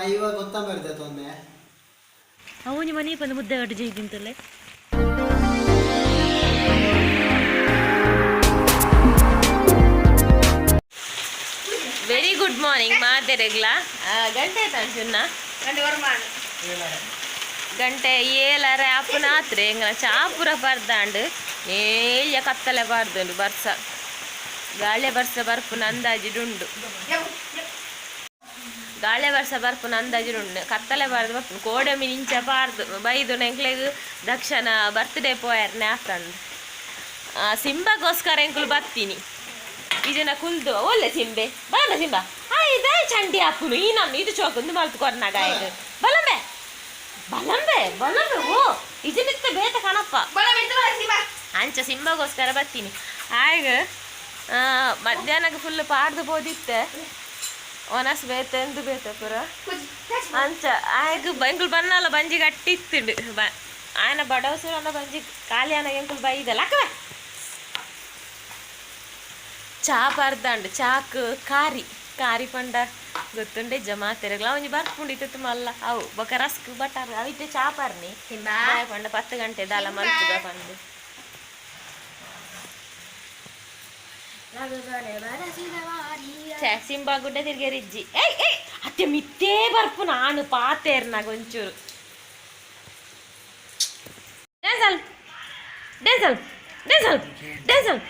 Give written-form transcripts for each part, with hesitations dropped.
ಐವ ಕೊತ್ತಂಬರಿ ತೊಂದೆ. ಅವನಿ ಮನೆ ಬಂದು ಮುದ್ದೆ ಗಡ್ಡೆ ಜೈದಿಂತಲೇ. ವೆರಿ ಗುಡ್ ಮಾರ್ನಿಂಗ್ ಮಾತೆರೆಗ್ಲ. ಗಂಟೆ ಆಯ್ತಾ ಚಿನ್ನ? ಗಂಟೆ ಏಳರೆ ಅಪ್ಪನ ಆತ್ರೆ. ಎಂಗನ ಚಾಪುರ ಬರ್ದಾಂಡ್ ನೇಲ್ಯ ಕತ್ತಲೆ ಬಾರ್ದುಂಡು. ಬರ್ಸ ಗಾಳಿ ಬರ್ಸ ಬರ್ಪುನ ಅಂದಾಜಿಡುಂಡು. ಗಾಳಿ ಬರ್ಸ ಬರ್ಪುನ ಅಂದಾಜಿಡುಂಡು. ಕತ್ತಲೆ ಬಾರ್ದು ಬರ್ಪುನು. ಕೋಡಮಿ ನಿಂಚ ಬಾರ್ದು ಬೈದು ಎಂಕ್ಲೆಗ್ ದಕ್ಷಿಣ ಬರ್ತ್ಡೇ ಪೋಯರ್ನೆ ಆತಂದು. ಸಿಂಬಗೋಸ್ಕರ ಎಂಕುಲು ಬರ್ತೀನಿ. ಈ ಜನ ಕುಲ್ದು ಒಲ್ಲೆ ಸಿಂಬೆ ಬಲಂಬೆ ಸಿಂಬ ಇದೇ ಚಂಡಿ ಹಾಪುನು. ಈ ನಮ್ಮ ಇದು ಚೋಕುಂದು ಮಲ್ತು ಕೊರ್ನಾಗ ಆಯ್ತು. ಬಲಂಬೆ ಬಲಂಬೆ ಬಲಂಬೆ. ಓ ಇದನ್ನಿತ್ತ ಬೇತ ಕಣಪ್ಪ. ಅಂಚ ಸಿಂಬಗೋಸ್ಕರ ಬರ್ತೀನಿ. ಆಗ ಮಧ್ಯಾಹ್ನಕ್ಕೆ ಫುಲ್ ಪಾಡ್ದು ಬೋದಿತ್ತೆ. ಒನಸ್ ಬೇತೆ ಎಂದು ಬೇತೆ ಪೂರ. ಅಂಚ ಆಗ ಎಂಕುಲು ಬನ್ನಲ್ಲ ಬಂಜಿ ಗಟ್ಟಿ ಇತ್ತುಂಡು. ಆಯನ ಬಡವಸು ಅನ್ನ ಬಂಜಿ ಖಾಲಿ ಆನ ಎಂಕುಲು ಬೈದಲ್ಲ. ಅಕ್ಕವೆ ಚಾ ಪರ್ದಾಂಡು. ಚಾಕ್ ಕಾರಿ ಕಾರಿ ಪಂಡ ಗೊತ್ತುಂಡೆ ಜಮಾ ತೆರಗ್ಲ ಒಂಜಿ ಬರ್ಪುಂಡು ಇತ್ತು ಮಲ್ಲ ಅವು. ಬೊಕ ರಸ್ಕ್ ಬಟರ್ ಅವಿತ್ತೆ ಚಾ ಪರ್ನಿ ಪಂಡ 10 ಗಂಟೆ ದಾಲ ಮಲ್ಪುಗ ಪಂದು. ಛೇ, ಸಿಂಬಾ ಗುಡ್ಡ ತಿರ್ಗೇರಿಜ್ಜಿ. ಏಯ್ ಏಯ್, ಅತ್ತೆ ಮಿತ್ತೇ ಬರ್ಪು. ನಾನು ಪಾತೇರ್ನಾಗ ಒಂಚೂರು ಡ್ಯಾನ್ಸಲ್ ಡ್ಯಾನ್ಸಲ್ ಡ್ಯಾನ್ಸಲ್ ಡ್ಯಾನ್ಸಲ್.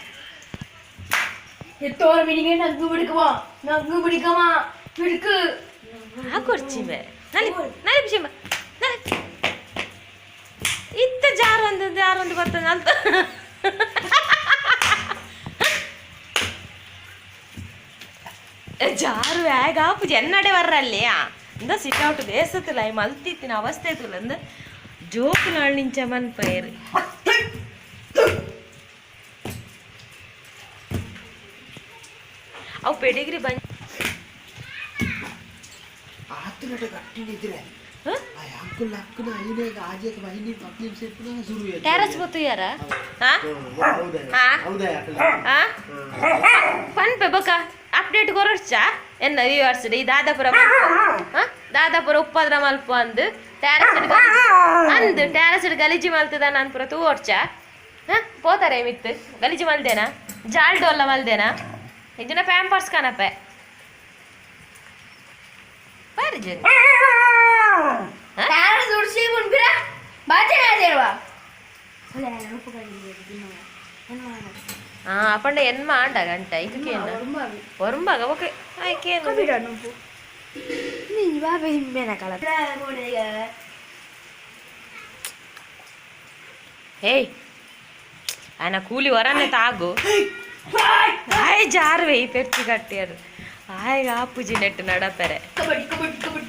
ಎತ್ತೋರ ಮಿನಿಗೆ ನಗ್ಗು ಬಿಡ್ಕವ ನಗ್ಗು ಬಿಡ್ಕವ ಬಿಡ್ಕು. ಹಾಕೊರ್ಚಿಮೆ ನಲಿ ನಲಿ ಸಿಂಬ ನಲಿ. ಇತ್ತ ಜಾರೊಂದು ಜಾರೊಂದು ಬರ್ತದೆ ಅಂತ. ಜಾರು ಹೇಗ ಆಪುಜಿ ಎನ್ನಡೆ ವರ್ರಲ್ಲಿ ಇಂದ ಸಿಟ್ ಔಟ್ ದೇಶತ್ತಿಲ್ಲ I ಮಲ್ತಿತ್ತಿನ ಅವಸ್ಥೆ ತುಲ್ಲ ಅಂದ ಜೋಕು ನಾಳು ನಿಂಚ ಮನ್ಪೈರ್. ಅವು ಪೆಡಿಗ್ರಿ ಬಂದ್. ಆತನಟ ಕಟ್ಟಿನಿದ್ರೆ ಹ? ಆ ಅಂಕುಲ್ ಅಕ್ಕನ ಐನೇಗ ಆಜೇಕ ಐನಿ 10 ನಿಮಿಷ ಇಪ್ಪುನ ಶುರು. ಟೆರಸ್ ಬತ್ತುಯಾರ ಹಾ? ಹೌದಾ? ಹಾ? ಹೌದಾ? ಆ ಪನ್ಪೆ ಬೊಕ ಅಪ್ಡೇಟ್ ಕೊರೊಡ್ಚಾ ಎನ್ನ ವ್ಯೂವರ್ಸ್? ಈ ದಾದಾಪುರ ಹಾ ದಾದಾಪುರ ಉಪ್ಪದ್ರ ಮಲ್ಪ ಅಂದು ಟ್ಯಾರಸ್ ಅಂದು ಟ್ಯಾರಸ್ ಗಲೀಜಿ ಮಲ್ತದ. ನಾನು ಪೂರ ತೂವೊಡ್ಚಾ? ಹಾ ಪೋತಾರೆ ಮಿತ್ತು ಗಲೀಜಿ ಮಲ್ದೇನಾ? ಜಾಲ್ಡೋಲ್ಲ ಮಲ್ದೇನಾ? ಇಜನ ಪ್ಯಾಂಪರ್ಸ್ ಕನಪೆ ಬಾರಿ ಜನ. ತಾರ ಸುಡ್ಸಿ ಮುನ್ಬಿರ ಬಾಚೆ ನಾದೇರ್ವಾ. ಹಾ ಪಂಡ ಎನ್ಮ ಆಂಡ ಗಂಟ ಇಕ್ಕೇನು ಒರಂಬಾಗ ಓಕೆ ಆಯ್ಕೇನು. ನೀ ಬಾಬೆ ಹಿಂಬೇನ ಕಳ. ಹೇಯ್ ఆయన ಕೂಲಿ ವರನೆ ತಾಗು ಆಯ್ ಜಾರ್ವೆ ಈ ಪೆರ್ಚಿ ಕಟ್ಟಿಯರು ಆಯ್ಗ ಆಪುಜಿ ನೆಟ್ಟು ನಡಪೆರೆ. ಕಬಡ್ಡಿ ಕಬಡ್ಡಿ ಕಬಡ್ಡಿ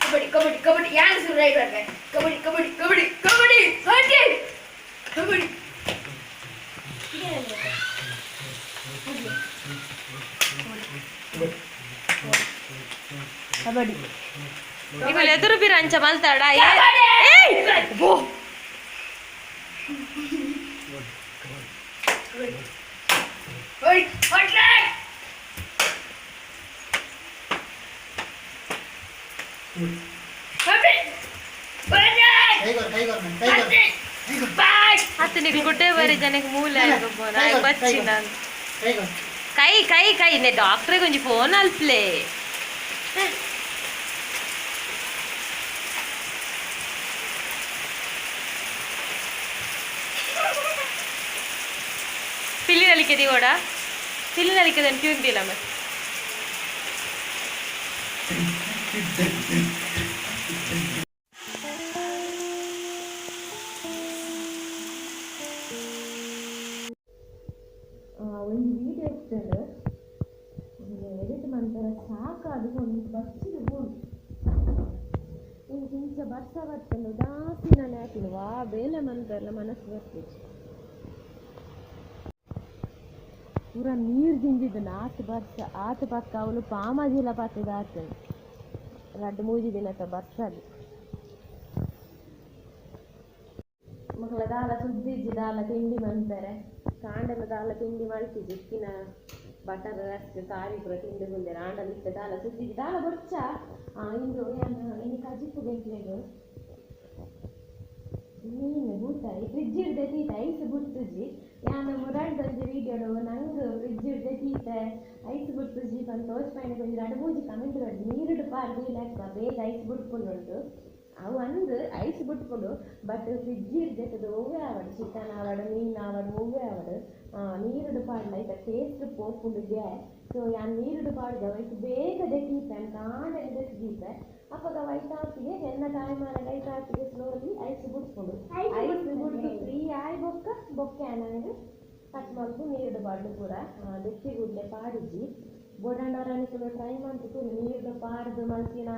ಕಬಡ್ಡಿ ಕಬಡ್ಡಿ ಕಬಡ್ಡಿ. ಯಾನ್ ಸುರ ರೈಡ್ ಬರ್ಬೇಕು. ಕಬಡ್ಡಿ ಕಬಡ್ಡಿ ಕಬಡ್ಡಿ ಕಬಡ್ಡಿ ಹಾಕಿ ಕಬಡ್ಡಿ ಕಬಡ್ಡಿ. ನಿಕುಲು ಎದುರು ಬಿರ ಅಂಚ ಮಲ್ತಾಡ. ಏಯ್ ಬೋ. ಓಯ್ ಹೊಟ್ಲೆ. ಕೈ ಕೊರ್ ಕೈ ಕೊರ್ ಕೈ ಕೊರ್. ಬಾಯ್. ಅತ್ತ ನಿಕುಲು ಗುಡ್ಡೆ ಬರಿ ಜನಕ್ಕೆ ಮೂಲೆ ಆಯ್ತು ಬಚ್ಚಿ ನಾನು. ಕೈ ಕೊರ್. ಕೈ ಕೈ ಕೈ ನೆ ಡಾಕ್ಟ್ರಿಗೆ ಒಂಜಿ ಫೋನ್ ಅಲ್ಪ್ಲೆ. ಪಿಲ್ಲಿ ನಲಿಕೆ ದಿವಡ ಪಿಲ್ಲಿ ನಲಿಕೆ ಕ್ಯೂಂದಿಲ್ಲ ಮತ್ತೆ. ಒಂಜಿ ವೀಡಿಯೋ ಇತ್ತಂಡು ಎಡಿಟ್ ಮಂತರ ಸಾಕಾದ್ ಒಂದು ಬಚ್ಚಿದ ಬೋಡು. ಇಂಚ ಬರ್ಸ ಬತ್ತಂಡು ಉದಾಸೀನನೆ ಆಪಿನ ವಾ ಬೇಲೆ ಮನ್ಪೆರ್ಲ ಮನಸ್ಸು ಬರ್ತಿಜ್ಜಿ. ಪೂರ ನೀರು ದಿಂಜಿದ್ಂಡು ಆತ್ ಬರ್ಸ. ಆತ್ ಪಕ್ಕ ಅವ್ಲು ಪಾಮಾಜಿಲ ಪತ್ತುದು ಆತುಂಡು ರಡ್ಡ್ ಮೂಜಿ ದಿನತ ಬರ್ಸಗ್. ಎಂಕ್ಲ ದಾಲ ಸುದ್ದಿಜ್ಜಿ ದಾಲ ತಿಂಡಿ ಮನ್ಪೆರೆ ಕಾಂಡಲ ದಾಲ ತಿಂಡಿ ಮಲ್ತಿಜ್ಜಿ ಇಕ್ಕಿನ ಬಟರ್ ರಸ್ಕ್ ಕಾರಿ ಪೂರ ತಿಂಡಿ ಕುಲ್ದೇರ್ ಆಂಡಲ ಇತ್ತೆ ದಾಲ ಸುದ್ದಿಜ್ಜಿ ದಾಲ ಬೊರ್ಚ ಇಂದು ಇನಿ ಕಜಿಪು ಎಂಕ್ಲೆಗ್ ಮೀನು ಬೂತಾಯಿ ಫ್ರಿಜ್ ಇಡ್ದೆ ತೀತ ಐಸ್ ಬುಡ್ತುಜಿ ಯಾನ್ ಮುರಾಡ್ದೊಂಜಿ ವೀಡಿಯೋಡು ನಂಗ್ ಫ್ರಿಜ್ ಇಡ್ದೆ ತೀತೆ ಐಸ್ ಬುಡ್ತುಜಿ ಪಂದ್ ತೋಜ್ಪಾಯಿನ ಒಂಜಿ ರಡ್ಡ್ ಮೂಜಿ ಕಮೆಂಟ್ ಬಡ್ದು ನೀರುಡು ಪಾಡ್ದು ಲೆಕ್ಕ ಬೇಗ ಐಸ್ ಬುಡ್ಪುಂಡುಂಡು ಅವು ಅಂದ್ ಐಸ್ ಬುಡ್ಪುಂಡು ಬಟ್ ಫ್ರಿಜ್ ಇಡ್ದೆತ್ತದ ಒವ್ವೇ ಆವಡ್ ಚಿಕನ್ ಆವಡ್ ಮೀನ್ ಆವಡ್ ಒವ್ವೇ ಆವಡ್ ನೀರುಡು ಪಾಡ್ಲ ಐತ ಟೇಸ್ಟ್ ಪೋಪುಂಡುಗೆ ಸೊ ಯಾನ್ ನೀರುಡು ಪಾಡ್ದು ಅವು ಬೇಗ ದೆಕ್ಕೀಪೆ ಕಾಂಡನೆ ದೆಕ್ಕ್ ದೀಪೆ ಅಪಗ ಐತಾಪಿಗೆ ಎನ್ನ ತಾಯ್ಮಾನ ಐತಾಪಿಗೆ ಸ್ಲೋಲಿ ಐಸ್ ಬುಡ್ಪುಂಡು ಐಸ್ ಬುಡ್ದು ಫ್ರೀ ಆಯ್ ಬೊಕ್ಕ ಬೊಕ್ಕೆ ಆನಗ ಕಟ್ ಮಲ್ಪು ನೀರುಡು ಪಾಡ್ದು ಪೂರ ದೆತ್ತಿ ಕೂಡ್ಲೆ ಪಾಡಿಜಿ ಬೋಡಾಂಡವರ ನಿಕುಲು ಟ್ರೈ ಮಲ್ತು ನೀರುಡು ಪಾಡ್ದು ಮಲ್ತಿನ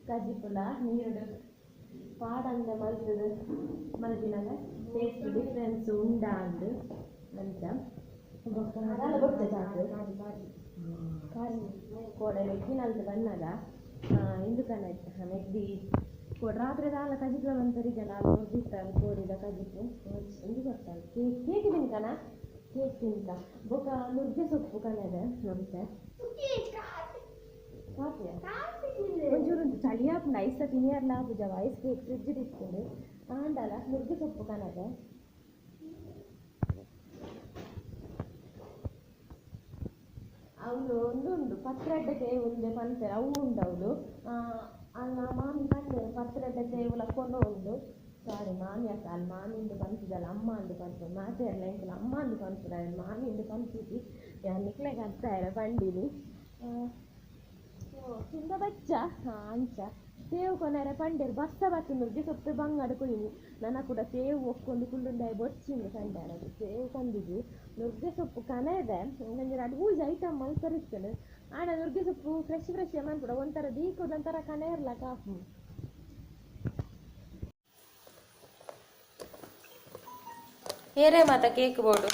ಕಜಿಪುಲ ನೀರುಡು ಪಾಡಂದೆ ಮಲ್ತದು ಮಲ್ತಿನಾಗ ಟೇಸ್ಟ್ ಡಿಫ್ರೆನ್ಸ್ ಉಂಡಾ ಅಂದ್ ಅಂಚ ಬೊಕ್ಕ ದಾಲ ಬೊಡ್ಚ ಚಾಕು ಕೋಡೆ ಮೆಗ್ದಿನಲ್ತ್ ಬನ್ನಗ ಇಂದು ಕನ ಮೆಗ್ದಿ ರಾತ್ರಿ ದಾಲ ಕಜಿಪುಲ ಮನ್ಪೆರಿಜಲ್ಲ ಅಲ್ ಕೊರ್ದಿತ್ತ ಕೋರಿದ ಕಜಿಪು ಇಂದು ಕೊರ್ತಾಲ್ ಕೇಕ್ ಕೇಕ್ ತಿನ್ಕನ ಕೇಕ್ ತಿನ್ಕ ಬೊಕ್ಕ ನುಗ್ಗೆ ಸೊಪ್ಪು ಕನದ ನಮ್ತೆ ಕಾಫಿಯಾ ಒಂಚೂರು ಚಳಿ ಆಪುಂಡು ಐಸ ತಿನಿಯರ್ಲ ಆಪುಜವ ಐಸ್ ಕೇಕ್ ಫ್ರಿಜ್ ಇಪ್ಪುಂಡು ಆಂಡಲ ನುಗ್ಗೆ ಸೊಪ್ಪು ಕನದ ಅವಳು ಒಂದು ಪತ್ರಡ್ಡೆ ತೇವು ಉಂದೆ ಪನ್ಪೆರ್ ಅವು ಉಂಡು ಅವಳು ಅಲ್ಲ ಮಾಮಿ ಪಂಡೆರ್ ಪತ್ರಡ್ಡೆ ತೇವುಲ ಕೊನೊ ಉಂಡು ಸಾರಿ ಮಾಮಿ ಅತ್ತ ಅಲ್ಲಿ ಮಾಮಿಂದು ಪನ್ಪುಜಲ್ಲ ಅಮ್ಮ ಅಂದು ಪನ್ಪುನು ಮಾತೆರ್ಲ ಎಂಕುಲು ಅಮ್ಮ ಅಂದು ಪನ್ಪುನ ಮಾಮಿಂದು ಪನ್ಪುಜಿ ಯಾನ್ ನಿಕ್ಲೆಗ್ ಅರ್ಥ ಆಯೆರೆ ಪಂಡಿನಿ ತುಂಬ ಬಚ್ಚ ಅಂಚ ತೇವು ಕೊನರೆ ಪಂಡೆರ್ ಬರ್ಸ ಬತ್ತ್ ನುಗ್ಗೆ ಸೊಪ್ಪೆ ಬಂಗಾಡ ಕೊಯ್ಯಿನಿ ನನ ಕೂಡ ತೇವು ಒಕ್ಕೊಂದು ಕುಲ್ಲುಂದಾಯಿ ಬೊರ್ಚಿಂದು ಪಂಡೆ ತೇವು ಕಂದಿಜಿ ನುಗ್ಗೆ ಸೊಪ್ಪು ಕನದೆ ಒಂಜಿ ರಡ್ಡ್ ಮೂಜಿ ಐಟಮ್ ಮಲ್ಪೆರೆ ಇತ್ತುಂಡು ಆಂಡ ನುಗ್ಗೆ ಸೊಪ್ಪು ಫ್ರೆಶ್ ಫ್ರೆಶ್ ಮನ್ಪುಡ ಒಂಥರ ದೀಕೊಡು ಒಂಥರ ಕನೆರ್ಲ ಕಾಪು ಏರೇ ಮಾತ ಕೇಕ್ ಬೋಡು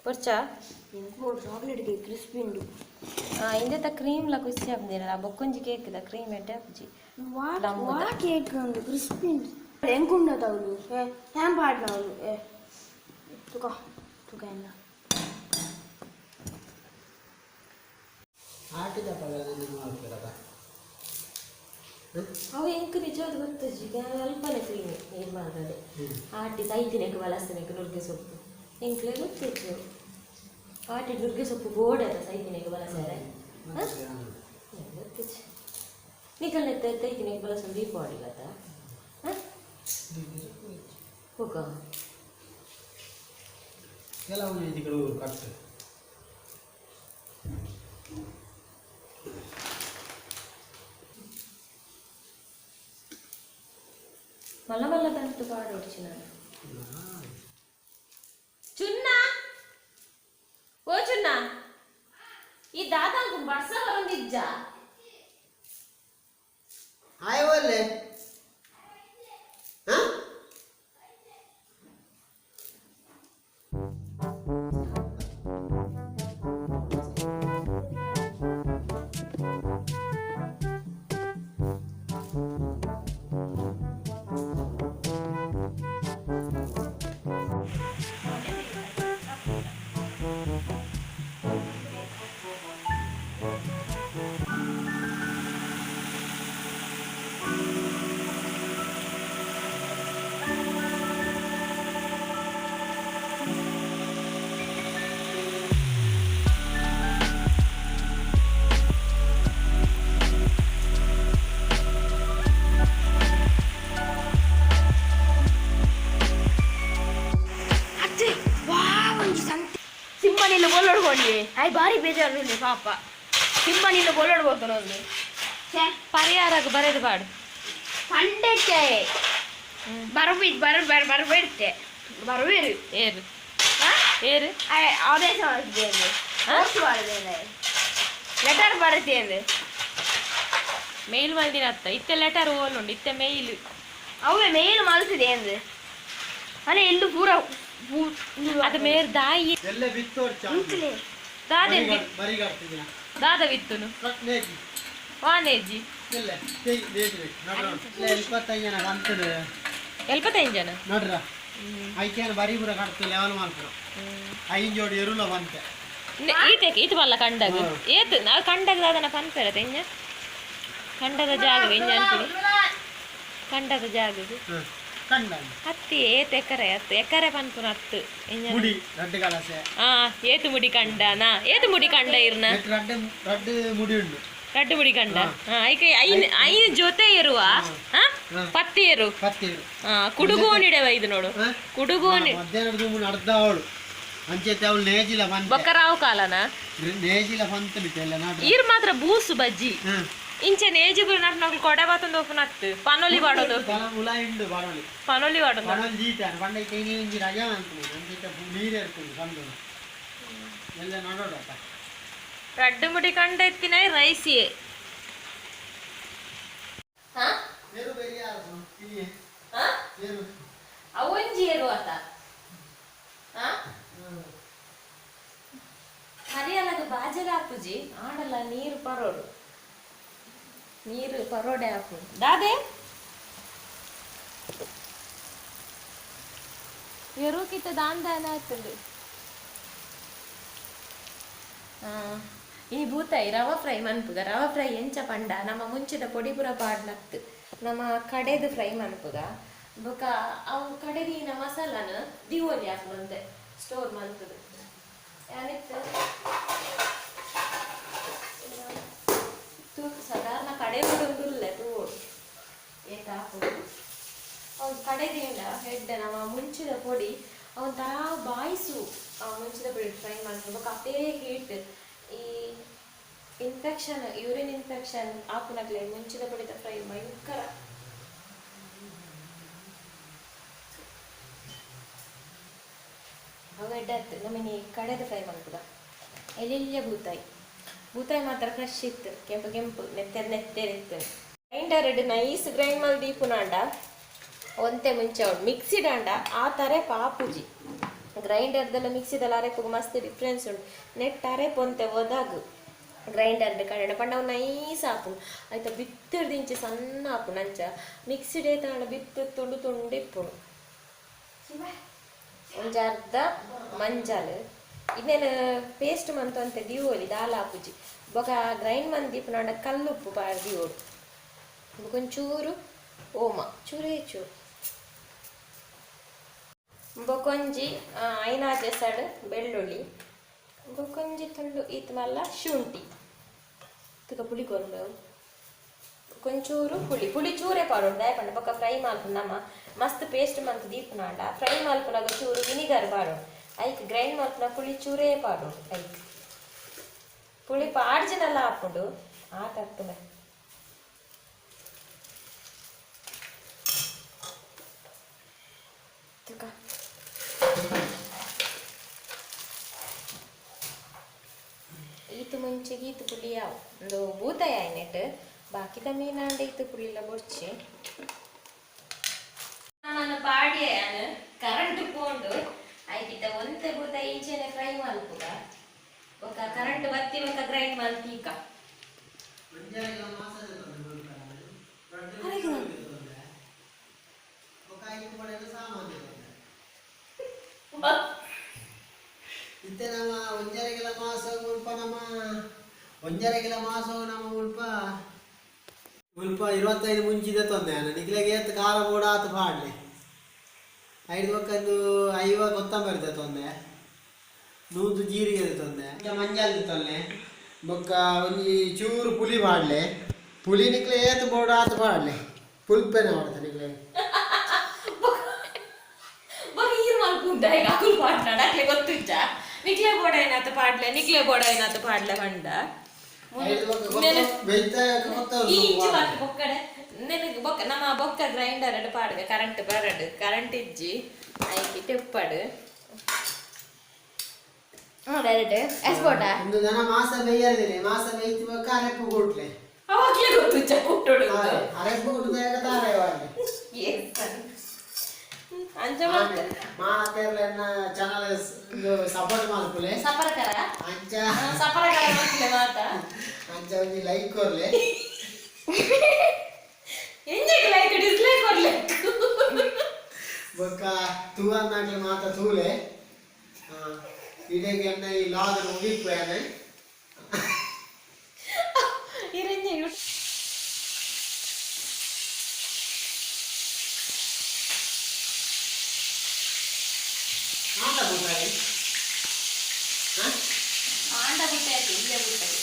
ಬೊರ್ಚಾ ಚಾಕ್ಲೇಟ್ ಕೇಕ್ ಕ್ರಿಸ್ಪಿ ಉಂಡು ಇಂದೆತ ಕ್ರೀಮ್ಲ ಖುಷಿ ಆಪುಂದಿರಲ್ಲ ಬೊಕ್ಕೊಂಜಿ ಕೇಕ್ದ ಕ್ರೀಮ್ ಎಡ್ಡೆ ಆಪುಜಿ ವಾ ಕೇಕ್ ಉಂಡು ಕ್ರಿಸ್ಪಿ ಉಂಡು ಎಂಕುಂಡದ ಅವಳು ಹ್ಯಾಂ ಪಾಡ್ನ ಅವಳು ಏ ತುಕ ತುಕ ಎನ್ನ ಅವು ಎಂಕ್ ನಿಜವಾದ ಗೊತ್ತುಜಿ ಅಲ್ಪನೆ ಕ್ರೀಮ್ ನೀರು ಮಾಡ್ತದೆ ಆಟಿ ತೈತಿನೆಕ್ ಬಲಸ್ತನೆಕ್ ನುಗ್ಗೆ ಸೊಪ್ಪು ಎಂಕ್ಲೆ ಗೊತ್ತಿತ್ತು ಆಟಿ ನುಗ್ಗೆ ಸೊಪ್ಪು ಬೋಡದ ಸೈತಿನೆಕ್ ಬಲಸರೆ ಗೊತ್ತಿಚ್ಚಿ ನಿಕಲ್ನ ತೈತಿನೆಕ್ ಬಲಸೊಂದು ದೀಪಾವಳಿಗತ್ತ ಹೋಗ ಕೆಲವು ಇದಗಳು ಕಟ್ ಮಲ್ಲ ಮಲ್ಲ ತಂತು ಪಾಡೋಡ್ಚಿ ನಾನು ಚುನ್ನ ಓ ಚುನ್ನ ಈ ದಾದಾಂಕು ಬರ್ಸ ಬರೊಂದಿಜ್ಜ ಹಾಯ್ ಒಲ್ಲೆ ಹಾಂ ಅತ್ತೆ ವಾ ಒಂಜಿ ಸಂತೆ ಸಿಂಹನಿಲ್ಲ ಬೋಲಾಡ್ಕೊಂಡಿ ಆಯ್ ಬಾರಿ ಬೇಜಾರು ಪಾಪ ಸಿಂಹನಿಲ್ಲ ಬೋಲಾಡ್ಬೋದು ಒಂದು ಪರಿಹಾರಕ್ಕೆ ಬರೆದು ಬಾಡು ಪಂಡಕ್ಕೆ ಬರಬಿ ಬರ ಬರ ಬರಬೇಡ್ತೆ ಬರಬೇರು ಏರು ಏರು ಆದೇಶ ಮಾಡಿದ್ದೇನೆ ಪೋಸ್ಟ್ ಮಾಡಿದ್ದೇನೆ ಲೆಟರ್ ಬರುತ್ತೇನೆ ಮೇಲ್ ಮಲ್ದಿನ ಅತ್ತ ಇತ್ತೆ ಲೆಟರ್ ಓಲುಂಡು ಇತ್ತೆ ಮೇಲ್ ಅವೇ ಮೇಲ್ ಮಲ್ತಿದೆ ಅಂದ್ರೆ ಅಲ್ಲ ಎಲ್ಲೂ ಪೂರ ಅದು ಮೇರ್ ದಾಯಿ ಎಲ್ಲ ಬಿತ್ತೋರ್ ಇಂಕ್ಲೆ ದಾದೆ ಬರಿಗಾಡ್ತಿದ್ದೀನ ದಾದ ವಿತ್ತುನು ನೇಜಿ ವಾನೇಜಿ ಇಲ್ಲ ನೇಜಿ ಬೇಕು ನೋಡು 25 ಜನ ಅಂತದ ಎಲ್ಪತ್ತೈದು ಜನ ನೋಡ್ರ ಐಕೇನು ಬರೀ ಪೂರ ಕಟ್ತು ಲೆವೆಲ್ ಮಲ್ಪುರ ಐನ್ ಜೋಡಿ ಎರುಲ ಬಂತೆ. ಈತೆ ಈತ ಮಲ್ಲ ಕಂಡಗ ಏತ್ ನಾವು ಕಂಡಗ ಅದನ್ನ ಪನ್ಪೆರ ತೆಂಜ ಕಂಡದ ಜಾಗ ಎಂಜ ಅನ್ಪಿಡಿ ಕಂಡದ ಜಾಗದು. ಕಂಡ. ಹತ್ತಿ ಏತ್ ಎಕರೆ ಹತ್ತು ಎಕರೆ ಪನ್ಪುನ ಹತ್ತು ಎಂಜ. ಮುಡಿ ರಡ್ಡು ಕಲಸೆ. ಆ ಏತು ಮುಡಿ ಕಂಡನಾ ಏತು ಮುಡಿ ಕಂಡ ಇರ್ನ? ನೆಟ್ ರಡ್ಡು ರಡ್ಡು ಮುಡಿ ಉಂಡು. ರಡ್ಡು ಮುಡಿ ಕಂಡ ಐಕೆ ಐನ್ ಐನ್ ಜೊತೆ ಇರುವ ಪತ್ತಿ ಏರು. ಪತ್ತಿ ಏರು. ಆ ಕುಡುಗೋನಿಡವ ಇದು ನೋಡು. ಕುಡುಗೋನಿ. ಮಧ್ಯಾಹ್ನದ ದುಂಬು ನಡ್ದ ಅವಳು ಅಂಚೆತ್ತೆ ಅವಳು ನೇಜಿಲ ಬಂತೆ. ಬೊಕ್ಕರಾವ್ ಕಾಲನ. ನೇಜಿಲ ಬಂತ ಬಿಟ್ಟೆಲ್ಲ ನೋಡ್ರಿ. ಈರ್ ಮಾತ್ರ ಬೂಸು ಬಜ್ಜಿ ಇಂಚೆ ನೇಜಿಗುರು ನಟ್ ಕೊಡೆ ಬಾತೊಂದು ಓಪನ್ ಆಗ್ತು ಪನೊಲಿ ಬಾಡೋದು. ಉಲಾಯಿ ಉಂಡು ಬಾಣೊಲಿ. ಪನೊಲಿ ಬಾಡೋದು. ಬಾಣೊಲಿ ದೀತಾನೆ ಪಂಡ ಇತ್ತೆ ಇನಿ ಒಂಜಿ ರಜಾ ಅಂತೀನಿ ಅಂಚೆತ್ತೆ ನೀರು ಇರ್ತದೆ ಬಂದು ಎಲ್ಲ ನೋಡೋಡಪ್ಪ. ರಡ್ಡು ಮುಡಿ ಕಂಡ ಎತ್ತಿನ ರೈಸಿಯೇ. ಏರು ಬೇರೆ ಯಾರು ಇನಿ ಏರು. ಅವೊಂಜಿ ಏರು ಆತ ಹರಿಯಲಗ ಬಾಜಲ ಆಪುಜಿ ಆಡಲ್ಲ ನೀರು ಪರೋಡು ನೀರು ಪರೋಡೆ ಆಪು ದಾದೆ ಎರುಕಿತ್ತ ದಾಂದಾನ ಆಗ್ತದೆ. ಈ ಬೂತಾಯಿ ರವಾ ಫ್ರೈ ಮನ್ಪುಗ. ರವಾ ಫ್ರೈ ಎಂಚ ಪಂಡ ನಮ್ಮ ಮುಂಚಿದ ಪೊಡಿ ಪೂರ ಪಾಡ್ನತ್ತು ನಮ್ಮ ಕಡೆದು ಫ್ರೈ ಮನ್ಪುಗ. ಬೊಕ ಅವು ಕಡೆದಿನ ಮಸಾಲಾನ ದಿವೋಲಿ ಹಾಕುವಂತೆ ಸ್ಟೋರ್ ಮನ್ಪುದು ಯಾನಿತ್ತು ತೂ ಸಾಧಾರಣ ಕಡೆ ಬಿಡೋದಿಲ್ಲ ತೂಡು ಏತ ಹಾಕುದು ಅವ್ನು ಕಡೆದಿಂದ ಹೆಡ್ ನಮ್ಮ ಮುಂಚಿದ ಪೊಡಿ ಅವನ ಥರ ಬಾಯಿಸು ಆ ಮುಂಚಿದ ಪೊಡಿ ಫ್ರೈ ಮಾಡ್ಬೇಕು. ಅದೇ ಹೀಟ್ ಈ ಇನ್ಫೆಕ್ಷನ್ ಯೂರಿನ್ ಇನ್ಫೆಕ್ಷನ್ ಆಪುನಗ್ಲೆ ಮುಂಚಿದ ಪೊಡಿತ ಫ್ರೈ ಭಯಂಕರ. ಅವು ಎಡ್ಡತ್ತು ನಮ್ಮನೆ ಕಡೆದ ಫ್ರೈ ಮಾಡ್ಬೋದ ಎಲ್ಲಿಯ ಬೂತಾಯಿ ಬೂತಾಯಿ ಮಾತ್ರ ಫ್ರೆಶ್ ಇತ್ತು ಕೆಂಪು ಕೆಂಪು ನೆತ್ತೆರ್ ನೆತ್ತೆರ್ ಇತ್ತು. ಗ್ರೈಂಡರ್ ಇಡ್ ನೈಸ್ ಗ್ರೈಂಡ್ ಮಾಡಿ ದೀಪುನಾಂಡ ಒಂತೆ ಮುಂಚೆ ಉಂಡು ಮಿಕ್ಸಿಡ್ ಅಂಡ ಆ ತರ ಪಾಪುಜಿ ಗ್ರೈಂಡರ್ದೆಲ್ಲ ಮಿಕ್ಸಿದೆಲ್ಲ ಅರೆಪುಗು ಮಸ್ತ್ ಡಿಫ್ರೆನ್ಸ್ ಉಂಟು. ನೆಟ್ ಅರೆಪು ಒಂತೆ ಒದಾಗು ಗ್ರೈಂಡರ್ ಕಡೆ ಪಂಡ ಅವು ನೈಸ್ ಆಪುಂಡು ಆಯ್ತಾ ಬಿತ್ತಿರ್ದಿಂಚಿ ಸಣ್ಣ ಆಪುಂಡು. ಅಂಚ ಮಿಕ್ಸಿಡ್ ಏತಾಂಡ ಬಿತ್ತು ತುಂಡು ತುಂಡು ಇಪ್ಪುಂಡು. ಒಂಜಿ ಅರ್ಧ ಮಂಜಲ್ ಇನ್ನೇನು ಪೇಸ್ಟ್ ಮಂತಂತೆ ದಿವೋಲಿ ದಾಲ ಆಪುಜಿ. ಬೊಕ ಗ್ರೈಂಡ್ ಮಂದಿ ದೀಪುನಾಂಡ ಕಲ್ಲುಪ್ಪು ಪಾಡ್ ದಿವೋಡು ಬೊಕ ಒಂಚೂರು ಓಮ ಚೂರೇ ಚೂರು ಬೊಕೊಂಜಿ ಐನಾಜೆ ಸಡ್ ಬೆಳ್ಳುಳ್ಳಿ ಬೊಕೊಂಜಿ ತುಂಡು ಈತ್ ಮಲ್ಲ ಶುಂಠಿ ತುಕ ಪುಳಿ ಕೊರ್ಂಬೆವು ಕೊಂಚೂರು ಪುಳಿ ಪುಳಿ ಚೂರೆ ಪಾಡೋಡು ದಾಯಪಂಡ ಬೊಕ ಫ್ರೈ ಮಲ್ಪುನ ನಮ್ಮ ಮಸ್ತ್ ಪೇಸ್ಟ್ ಮಂತ್ ದೀಪುನಾಂಡ ಫ್ರೈ ಮಲ್ಪುನಾಗ ಚೂರು ವಿನಿಗರ್ ಪಾಡೋಡು ಐಕ್ ಗ್ರೈಂಡ್ ಮಲ್ಪುನ ಪುಳಿ ಚೂರೇ ಪಾಡೋಡು ಐಕ್ ಪುಳಿ ಪಾಡ್ಜಿನಲ್ಲ ಹಾಪುಂಡು ಆ ತರ್ತದೆ. ತುಕ ಈತು ಮುಂಚೆಗೆ ಈತು ಪುಳಿ ಯಾವ ಒಂದು ಬೂತಾಯ ಆಯ್ನೆಟ್ ಬಾಕಿದ ಮೀನಾಂಡ ಈತು ಪುಳಿಲ ಬೊಡ್ಚಿ ನಾನು ಪಾಡಿಯ ಯಾನು ಕರೆಂಟ್ ಪೋಂಡು ಐಕಿತ್ತ ಒಂತೆ ಬೂತಾಯಿ ಇಂಚೆನೆ ಫ್ರೈ ಮಲ್ಪುಗ ಬೊಕ ಕರೆಂಟ್ ಬತ್ತಿ ಬೊಕ ಗ್ರೈಂಡ್ ಮಲ್ತೀಕ. ಇತ್ತೆ ನಮ್ಮ ಒಂಜರೆಗೆಲ್ಲ ಮಾಸ ಮುಲ್ಪ ನಮ್ಮ ಒಂಜರೆಗೆಲ್ಲ ಮಾಸ ನಮ್ಮ ಮುಲ್ಪ ಮುಲ್ಪ 25 ಮುಂಚಿದ ತೊಂದೆ ನಿಕ್ಲೆಗೆ ಏತ್ ಖಾರ ಬೋಡ ಆತು ಪಾಡ್ಲೆ ಐದು ಬೊಕ್ಕಂದು 50 ಕೊತ್ತಂಬರಿ ತೊಂದೆ 100 ಜೀರಿಗೆ ತೊಂದೆ ಮಂಜಲ್ ತೊಂದೆ ಬೊಕ್ಕ ಒಂಜಿ ಚೂರು ಪುಲಿ ಪಾಡ್ಲೆ ಪುಲಿ ನಿಕ್ಲೆ ಏತ್ ಬೋಡ ಆತು ಪಾಡ್ಲೆ ಪುಲ್ಪೆನೆ ಮಾಡ್ತೆ ನಿಕ್ಲೆ. ಬೊಕ ಈರ್ ಮಲ್ಪುಂಡ ಈಗ ಅಕುಲು ಪಾಡ್ನಾಡ ಅಕ್ಲೆ ಗೊತ್ತುಜ್ಜ ನಿಕ್ಲೆ ಬೋಡ ಏನಾತ ಪಾಡ್ಲೆ ನಿಕ್ಲೆ ಬೋಡ ಏನಾತ ಪಾಡ್ಲೆ ಪಂಡ ಈ ಇಂಚು ಮಾತ್ರ ಬೊಕ್ಕಡೆ ನೆನಗೆ ಬೊಕ್ಕ ನಮ್ಮ ಬೊಕ್ಕ ಗ್ರೈಂಡರ್ ಪಾಡ್ವೆ ಕರೆಂಟ್ ಬರಡು ಕರೆಂಟ್ ಇಜ್ಜಿ ಐಕಿ ತೆಪ್ಪಡು. ಡೈರೆಕ್ಟ್ ಎಸ್ಬೋಟ. ಒಂದು ಜನ ಮಾಸ ಬೇಯರ್ದಿಲ್ಲ ಮಾಸ ಬೇಯ್ತಿ ಬೊಕ್ಕ ಅರೆಪ್ಪು ಕೂಟ್ಲೆ. ಅವಾಗ್ಲೇ ಗೊತ್ತುಜ್ಜ ಕುಟ್ಟೋಡು. ಅರೆಪ್ಪು ಕೂಟದಾಗ ತಾರೆ ಅಂಚ ಮಾಡ್ತಾರೆ. ಮಾತೆರ್ಲೆನ್ನ ಚಾನಲ್ ಸಪೋರ್ಟ್ ಮಲ್ಪುಲೆ. ಸಪರಕರ. ಅಂಚ ಸಪರಕರ ಮಲ್ಪುಲೆ ಮಾತ. ಅಂಚ ಒಂಜಿ ಲೈಕ್ ಕೊರ್ಲೆ. ಎಂಜೆಗ್ ಲೈಕ್ ಡಿಸ್ಲೈಕ್ ಕೊರ್ಲೆ. ಬೊಕ್ಕ ತೂವನ್ನಾಗ್ಲ ಮಾತ ತೂಲೆ ಇಡೆಗೆ ಎನ್ನ ಈ ಲಾಗ್ ಮುಗಿಪೇನೆ. ಇರಂಜಿ. ಆಟ ಬುಟ್ಟಾಯಿ. ಆಂಡ ಬಿಟ್ಟಾಯ್ತು, ಇಲ್ಲೇ ಬಿಟ್ಟಾಯಿ.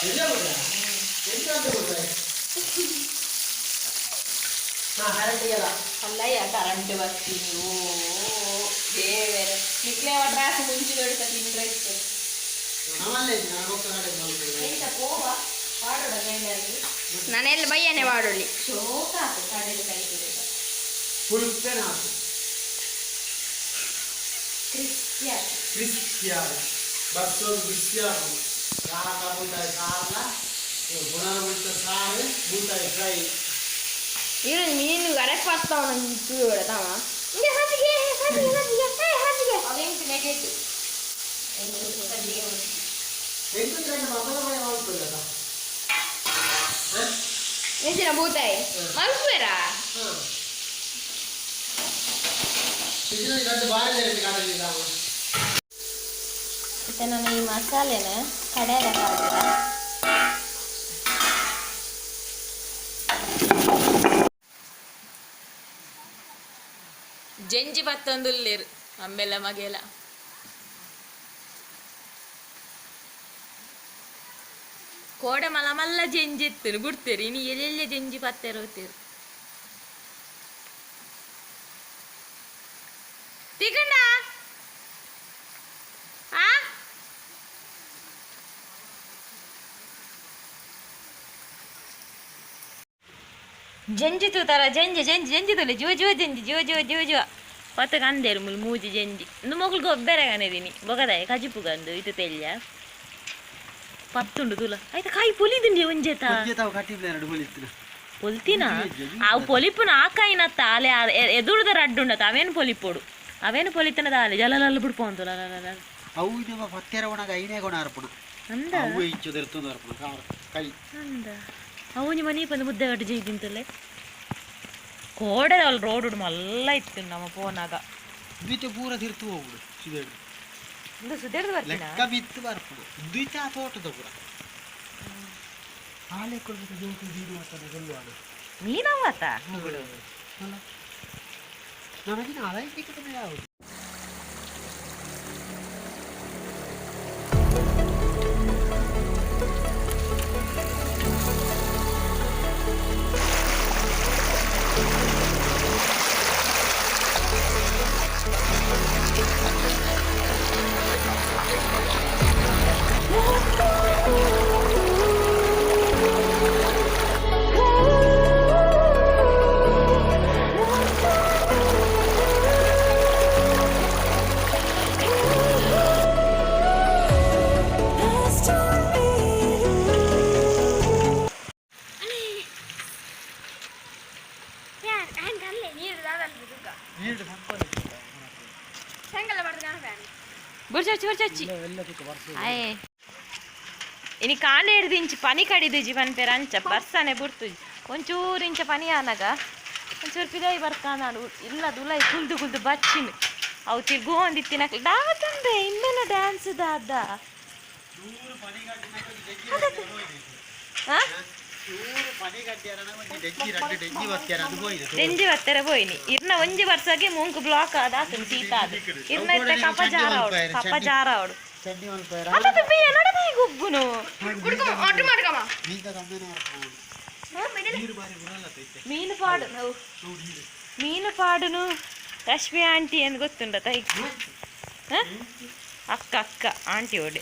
ಇಲ್ಲ ಬುಟ್ಟ ಎಂತ ಅಂತ ಬುಟ್ಟಾಯಿ. ಹಾ, ಕರೆಕ್ಟ್ ಇಲ್ಲ. ಅಲ್ಲಯ್ಯ, ಕರೆಂಟ್ ಬರ್ತೀನಿ. ಓ ದೇವರೇ, ನಿಕ್ಲೆ ಡ್ರಾಸ್ ಮುಂಚೆ ದೊಡ್ಡ ತಿಂದ್ರೆ ಇತ್ತು. ನಮ್ಮಲ್ಲೇ ಇದ್ದೀನಿ, ನಾನು ಬೊಕ್ಕ ಕಡೆ ಮಾಡ್ತೇನೆ. ಎಂತ ಪೋವ ಪಾಡೋಡ ಗಂಡರಿಗೆ. ನಾನೆಲ್ಲ ಬಯ್ಯನೆ ಮಾಡೋಲಿ. ಶೋಕ ಆತು ಕಡೆದು ಕೈ ಕುಡಿದ. ಪುಲ್ಪೆ ನಾತು. ಕ್ರಿಸ್ಪಿ ಆತು. ಕ್ರಿಸ್ಪಿಯಾದ ಬರ್ಸೋದು ಬಿಸಿಯಾದ ಕಾರಣ ಬೂತಾಯಿ ಸಾರ್ಲ ಗುಣನ ಬಿಟ್ಟ ಸಾರು ಬೂತಾಯಿ ಫ್ರೈ. ಇವ್ರು ಮೀನು ಕರೆಕ್ಟ್ ಪಾಸ್ತಾವ ನಂಗೆ ತೂಯೋಡ ತಾವ. ಹಿಂಗೆ ಸಜ್ಜಿಗೆ ಸಜ್ಜಿಗೆ ಸಜ್ಜಿಗೆ ಏ ಸಜ್ಜಿಗೆ. ಅವೆಂಟು ನೆಗೆಟು. ಎಂಟು ಗಂಟೆ ಮಕ್ಕಳ ಮನೆ ಮಾಡ್ಕೊಳ್ಳಲ್ಲ. ಎಂಚಿನ ಬೂತಾಯಿ ಮಲ್ಪುವೆರಾ? ಹಾಂ, ಇದನ್ನ ಗಂಟು ಬಾರಿ ಕಾಡಲಿಲ್ಲ. ಮತ್ತೆ ನಾನು ಈ ಮಸಾಲೆನ ಕಡೆಯ ಹಾಕಿದ. ಜಂಜಿ ಬತ್ತೊಂದುಲ್ಲೇರು ಅಂಬೆಲ್ಲ ಮಗೆಲ. ಕೋಡೆ ಮಲ ಮಲ್ಲ ಜಂಜಿ ಇತ್ತು ಬಿಡ್ತೀರಿ. ಇನ್ನು ಎಲ್ಲೆಲ್ಲ ಜಂಜಿ ಪತ್ತೆರ ಹೋಗ್ತೀರಿ ತಿಗಂಡ ಆ. ಜಂಜಿ ತೂತಾರ, ಜಂಜಿ ಜಂಜಿ ಜಂಜಿ ತುಲೆ ಜುವ ಜುವ ಜಂಜಿ ಜುವ ಜುವ ಜುವ ಜುವ ಪತ್ತ ಕಂದೇರು ಮುಲ್ ಮೂಜಿ ಜಂಜಿ. ಇಂದು ಮೊಗಲು ಗೊಬ್ಬರ ಕನೆದಿನಿ ಬೊಗದಾಯ ಕಜಿಪು ಗಂದು ಇದು ತೆಲ್ಯ ಪತ್ತುಂಡು ತುಲ ಆಯ್ತಾ. ಕಾಯಿ ಪೊಲಿದುಂಡಿ ಒಂಜೇತ. ತಾವು ಕಟ್ಟಿಲ್ಲ ಎರಡು ಹೊಲಿತ್ತಿನ. ಪೊಲ್ತಿನ ಅವು ಪೊಲಿಪುನ ಆಕಾಯಿನತ್ತ ಆಲೆ ಎದುರುದ ರಡ್ಡುಂಡತ. ಅವೇನು ಪೊಲಿಪೋಡು, ಅವೇನು ಪೊಲಿತನದ ಆಲೆ ಜಲಲಲ್ಲ ಬಿಡ್ಪೋಂತು. ಅವು ಇದು ಪತ್ತೆರ ಒಣಗ ಐನೇ ಗುಣ ಅರ್ಪಣ. ಅಂದ. ಅವು ಇಚ್ಚು ಅರ್ಪಣ ಕಾರ್ ಕೈ. ಅಂದ, ಅವು ನಿಮ್ಮ ಮನೆ ಬಂದು ಮುದ್ದೆ ಗಡ್ಡೆ ಜೈದಿಂತಲೇ ಕೋಡೆ ಅಲ್ಲಿ ರೋಡ್ ಮಲ್ಲ ಇತ್ತು ನಮ್ಮ ಫೋನಾಗ. ದ್ವಿತ ಪೂರ ತಿರ್ತು ಹೋಗುಡು ಸುದೇಡು. ಇಂದು ಸುದೇರ್ದು ಬರ್ತೀನ. ಲೆಕ್ಕ ಬಿತ್ತು ಬರ್ಪುಡು ದ್ವಿತ ತೋಟದ ಪೂರ ಆಲೆ ಕೊಡ್ಬೇಕು ಜೋಕು ಜೀರು ಮಾಡ್ತಾನೆ ಕೊಲ್ಲುವಾಗ. ಮೀನವತ್ತ ಮುಗುಳು. ನಮಗೆ ನಾಳೆ ಯಾವುದು. ನೀರು ಬುರ್ಚಿ ಬುರ್ಚಿ. ಆಯ್ ಇನಿ ಕಾಂಡೆ ಹಿಡ್ದು ಇಂಚಿ ಪನಿ ಕಡಿದುಜಿ ಪನ್ಪೇರ ಅಂಚ ಬರ್ಸನೆ ಬುಡ್ತುಜಿ. ಒಂಚೂರು ಇಂಚ ಪನಿ ಆನಗ ಒಂಚೂರು ಪಿದಾಯಿ ಬರ್ಕಾನಾಡು ಇಲ್ಲ ದುಲೈ ಕುಲ್ದು ಕುಲ್ದು ಬಚ್ಚಿನ ಅವು ತಿರ್ಗೋಂದಿತ್ತಿನ ದಾತಂಬೆ ಇಮ್ಮೆನ ಡ್ಯಾನ್ಸ್ ದಾದ. ಡೆಂಜಿ ಬತ್ತೆರ ಪೋಯಿನಿ. ಇರ್ನ ಒಂಜಿ ವರ್ಷಗೆ ಮೂಂಕು ಬ್ಲಾಕ್ ಆದ ಸೀತ ಅದು. ಇರ್ನ ಇತ್ತೆ ಕಪ ಜಾರ ಅವಡು, ಕಪ ಜಾರ ಅವಡು. ಅದ ಬಿಯ್ಯ ನಡಬೈ ಗುಬ್ಬುನು. ಮೀನು ಪಾಡು, ಮೀನು ಪಾಡುನು. ರಶ್ಮಿ ಆಂಟಿ ಏನು ಗೊತ್ತುಂಡ ತೈ? ಅಕ್ಕ ಅಕ್ಕ ಆಂಟಿ ಓಡೆ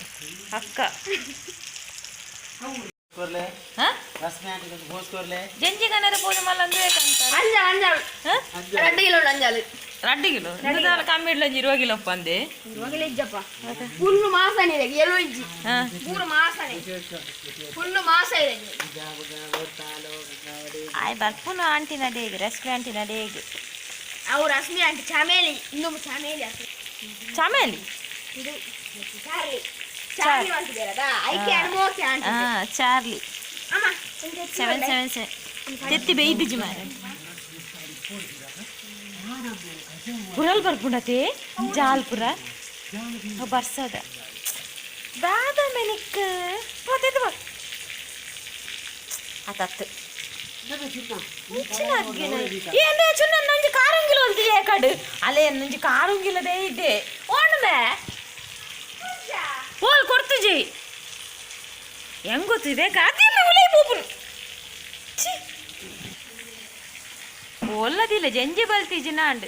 ಅಕ್ಕ. ಜಂಜಿ ಕನರ ಪೂಜೆ ಮಲ್ಲಂದು. 2 ಕಿಲೋ ಅಂಜಾಲು. 2 ಕಿಲೋ ಕಮ್ಮಿ ಇಡ್ಲಂಜಿ 20 ಕಿಲೋ ಅಂದೆ. 20 ಕಿಲೋ ಇಜ್ಜಪ್ಪ, ಫುಲ್ ಮಾಸನೆ ಇದೆ. ಎಲ್ಲೋ ಇಜ್ಜಿ, ಪೂರ ಮಾಸನೆ, ಫುಲ್ ಮಾಸ ಇದೆ. ಆಯ್ ಬರ್ಪುನು ಆಂಟಿ ನಡೇಗೆ, ರಶ್ಮಿ ಆಂಟಿ ನಡೇಗೆ. ಅವು ರಶ್ಮಿ ಆಂಟಿ ಚಾಮೇಲಿ, ಇನ್ನೊಬ್ಬ ಚಾಮೇಲಿ. ಚಾಮೇಲಿ. ಇದು ಚಾರ್ಲಿ, ಚಾರ್ಲಿ ಅಂತಿದ್ದೀರಲ್ಲ, ಐಕೆ ಅನುಮೋಕೆ ಆಂಟಿ. ಹಾ, ಚಾರ್ಲಿ. ಅಮ್ಮ. 7 7 7 ತೆತ್ತಿ ಬೇಯ್ದಿಜಿ ಮಾರೆ. ಪುರಲ್ ಬರ್ಪುಂಡತೆ ಜಾಲ್ಪುರ ಬರ್ಸದ ದಾದ ಮೆನಿಕ್ ಪೋತೆದು ಆತತ್ತು ఏందే చున్న నుంచి కారంగిలు వల్ది ఏకాడు అలే నుంచి కారంగిలదే ಇದೆ ಓಣಮೆ పోల్ ಕೊಡ್ತುಜಿ ಹೆಂಗ್ ಗೊತ್ತಿದೆ ಅದಿಲ್ಲ ಉಲೈ ಪೋಪುನು ಛೀ ಒಲ್ಲದಿಲ್ಲ ಜಂಜಿ ಬಲ್ತಿಜಿ ನಾಂಡ್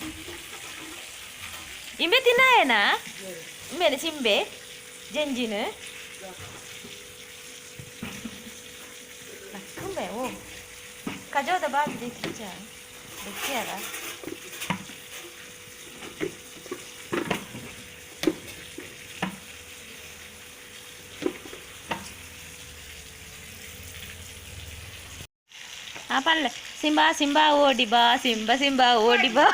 ಇಂಬೆ ತಿನ್ನಾಯನಾ ಇಂಬೆನ ಸಿಂಬೆ ಜಂಜಿನ ಲಕ್ಕಂಬೆ ಓ ಕಜೋದ ಬಾದ್ ದಿಕ್ಕಿಚ ದಿಕ್ಕಿಯಾರ ಆ ಪಲ್ಲೆ ಸಿಂಬಾ ಸಿಂಬಾ ಓಡಿ ಬಾ ಸಿಂಬಾ ಸಿಂಬಾ ಓಡಿ ಬಾ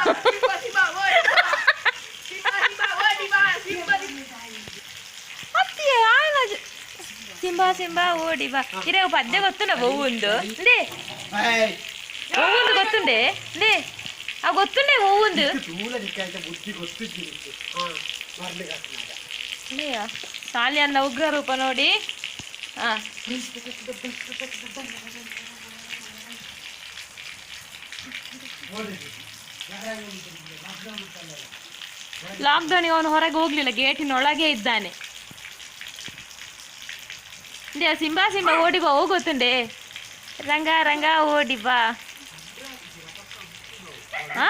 ಅತ್ತಿಯ ಸಿಂಬಾ ಸಿಂಬಾ ಓಡಿ ಬಾ ಇರೇ ಪದ್ಯ ಗೊತ್ತುಂಡ ಬೊವ್ವುಂದು ಲೇ ಒವ್ವುಂದು ಗೊತ್ತುಂಡೆ ಲೇ ಆ ಗೊತ್ತುಂಡೆ ಒವ್ವುಂದು ಲೇಯ ಸಾಲಿಯನ್ನ ಉಗ್ರ ರೂಪ ನೋಡಿ. ಹಾ ಲಾಕ್ಡೌನ್ ಅವನು ಹೊರಗೆ ಹೋಗ್ಲಿಲ್ಲ, ಗೇಟಿನೊಳಗೆ ಇದ್ದಾನೆ. ಸಿಂಬಾ ಸಿಂಬಾ ಓಡಿ ಬಾ, ಹೋಗೋತುಂಡೆ ರಂಗ ರಂಗ ಓಡಿ ಬಾ. ಹಾ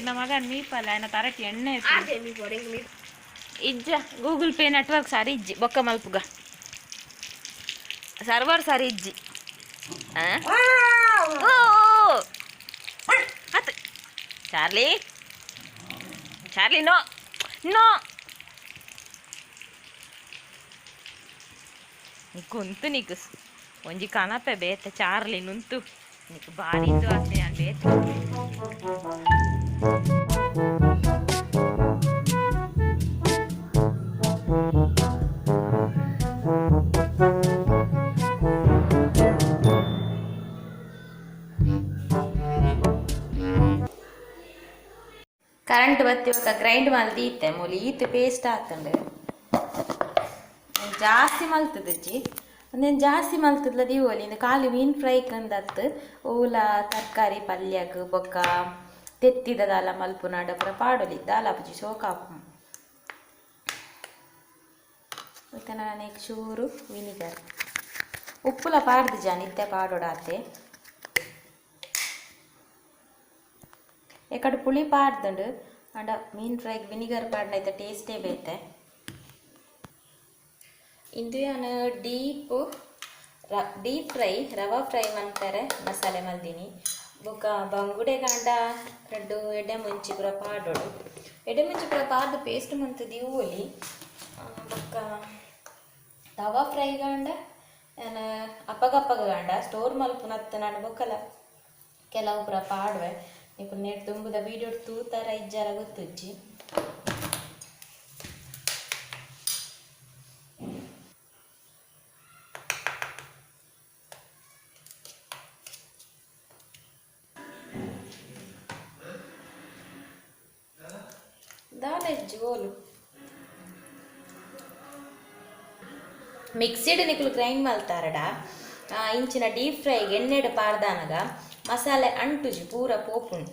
ನಮ್ಮ ಮಗನ್ ಮೀಪಲ್ಲ ఆయన ತರಟಿ ಎಣ್ಣೆ ಇಜ್ಜ ಗೂಗಲ್ ಪೇ ನೆಟ್ವರ್ಕ್ ಸಾರಿ ಇಜ್ಜಿ ಬೊಕ್ಕ ಮಲ್ಪುಗ ಸರ್ವರ್ ಸಾರಿ ಇಜ್ಜಿ. ಅತ್ ಚಾರ್ಲಿ ಚಾರ್ಲಿ ನೋ ನೋ నీకు నీకు ಒಂಜಿ ಕನಪೆ ಬೇತೆ ಚಾರ್ಲಿ ನುಂತು నీకు ಭಾರಿ ಇದು ಆಗ್ತದೆ ನಾನು ಬೇತೆ. ಕರೆಂಟ್ ಬತ್ತಿ ఒక ಗ್ರೈಂಡ್ ಮಲ್ದಿ ಇತ್ತೆ ಮೂಲಿ ಈತ್ ಪೇಸ್ಟ್ ಆತಂಡೆ ಜಾಸ್ತಿ ಮಲ್ತದಜ್ಜಿ ಒಂದೇನು ಜಾಸ್ತಿ ಮಲ್ತದ್ಲ ದೀವೊಲಿ ಇಂದು ಖಾಲಿ ಮೀನು ಫ್ರೈ ಕಂದತ್ತು ಓಲ ತರಕಾರಿ ಪಲ್ಯಗ್ ಬೊಕ್ಕ ತೆತ್ತಿದ ದಾಲ ಮಲ್ಪುನಾಡ ಪೂರ ಪಾಡೊಲಿ ದಾಲ ಪುಜಿ ಶೋಕಾಪು. ಇತ್ತೆ ನಾನು ಚೂರು ವಿನಿಗರ್ ಉಪ್ಪುಲ ಪಾಡ್ದು ಜಾನ್ ಇತ್ತೆ ಪಾಡೋಡಾತೆ ಎಕಡೆ ಪುಳಿ ಪಾಡ್ದುಂಡು ಅಂಡ ಮೀನು ಫ್ರೈಗೆ ವಿನಿಗರ್ ಪಾಡ್ನ ಐತೆ ಟೇಸ್ಟೇ ಬೇತೆ. ಇಂದು ಯಾನ್ ಡೀಪ್ ಡೀಪ್ ಫ್ರೈ ರವಾ ಫ್ರೈ ಮನ್ಪೆರೆ ಮಸಾಲೆ ಮಲ್ದಿನಿ. ಬೊಕ್ಕ ಬಂಗುಡೆ ಗಾಂಡ ರಡ್ಡು ಎಡೆ ಮುಂಚಿ ಪೂರ ಪಾಡೋಡು ಎಡೆ ಮುಂಚಿ ಪೂರ ಪಾಡ್ದು ಪೇಸ್ಟ್ ಮಂತ್ ದೀವೊಲಿ. ಬೊಕ್ಕ ತವಾ ಫ್ರೈ ಗಾಂಡ ಯಾನ್ ಅಪಗಪಗ ಗಾಂಡ ಸ್ಟೋರ್ ಮಲ್ಪುನತ್ತ ನಾನು ಬೊಕ್ಕಲ ಕೆಲವು ಪೂರ ಪಾಡುವೆ. ನಿಕುಲು ನೇಟ್ ದುಂಬುದ ವೀಡಿಯೋ ತೂತಾರ ಇಜ್ಜಾರ ಗೊತ್ತುಜ್ಜಿ. ದಾಲ ಇಜ್ಜಿ ಓಲು ಮಿಕ್ಸಿಡ್ ನಿಕುಲು ಗ್ರೈಂಡ್ ಮಲ್ತಾರಡ ಇಂಚಿನ ಡೀಪ್ ಫ್ರೈಗೆ ಎಣ್ಣೆಡ್ ಪಾಡ್ದಾನಗ ಮಸಾಲೆ ಅಂಟುಜಿ ಪೂರ ಪೋಪುಂಡು.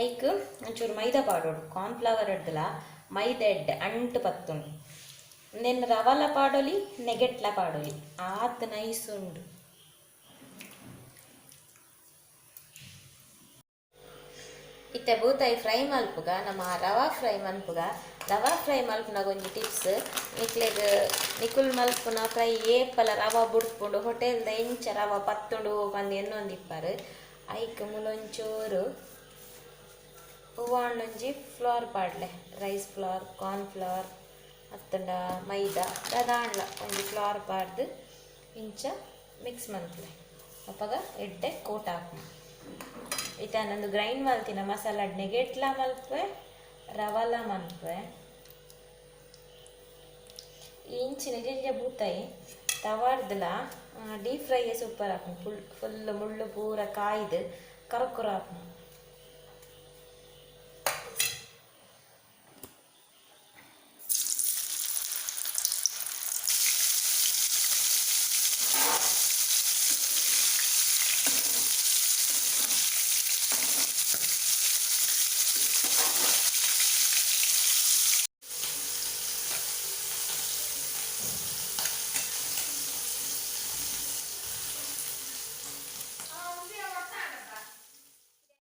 ಐಕ್ ಒಂಚೂರು ಮೈದಾ ಪಾಡೋಡು ಕಾರ್ನ್ಫ್ಲವರ್ ಅಡ್ದಲ ಮೈದಾ ಎಡ್ಡೆ ಅಂಟು ಪತ್ತುಂಡು. ನೆನ್ ರವಲ ಪಾಡೊಲಿ ನೆಗೆಟ್ಲ ಪಾಡೊಲಿ ಆತ್ ನೈಸ್ ಉಂಡು. ಇತ್ತೆ ಬೂತಾಯಿ ಫ್ರೈ ಮಲ್ಪುಗ ನಮ್ಮ ರವಾ ಫ್ರೈ ಮಲ್ಪುಗ. ರವಾ ಫ್ರೈ ಮಲ್ಪುನಾಗ ಒಂಜಿ ಟಿಪ್ಸ್ ನಿಕ್ಲೆಗ್ ನಿಕುಲ್ ಮಲ್ಪುನ ಫ್ರೈ ಏಪಲ ರವಾ ಬುಡ್ಪುಂಡು ಹೋಟೆಲ್ದ ಎಂಚ ರವಾ ಪತ್ತುಂಡು ಪಂದ್ ಎನ್ನೊಂದಿಪ್ಪರು. ಐಕ್ ಮುಲೊಂಚೂರು ಹೂವಾಂಡೊಂಜಿ ಫ್ಲೋರ್ ಪಾಡ್ಲೆ ರೈಸ್ ಫ್ಲೋರ್ ಕಾರ್ನ್ ಫ್ಲೋರ್ ಅತ್ತಂಡ ಮೈದಾ ದಾದಾಂಡ್ಲ ಒಂಜಿ ಫ್ಲೋರ್ ಪಾಡ್ದು ಇಂಚ ಮಿಕ್ಸ್ ಮಲ್ಪುಲೆ ಅಪಗ ಎಡ್ಡೆ ಕೋಟ್ ಹಾಕು. ಇತ್ತೆ ನಂದು ಗ್ರೈಂಡ್ ಮಲ್ತಿನ ಮಸಾಲ ನೆಗೆಟ್ಲ ಮಲ್ಪುವೆ ರವಲ ಮಲ್ಪುವೆ. ಇಂಚಿನ ಜೆಲ್ಯ ಬೂತಾಯಿ ತವಾರ್ದಲ ಡೀಪ್ ಫ್ರೈ ಸೂಪರ್ ಆಪುಂಡು. ಫುಲ್ ಫುಲ್ ಮುಳ್ಳು ಪೂರ ಕಾಯ್ದು ಕರಕುರ ಆಪುಂಡು.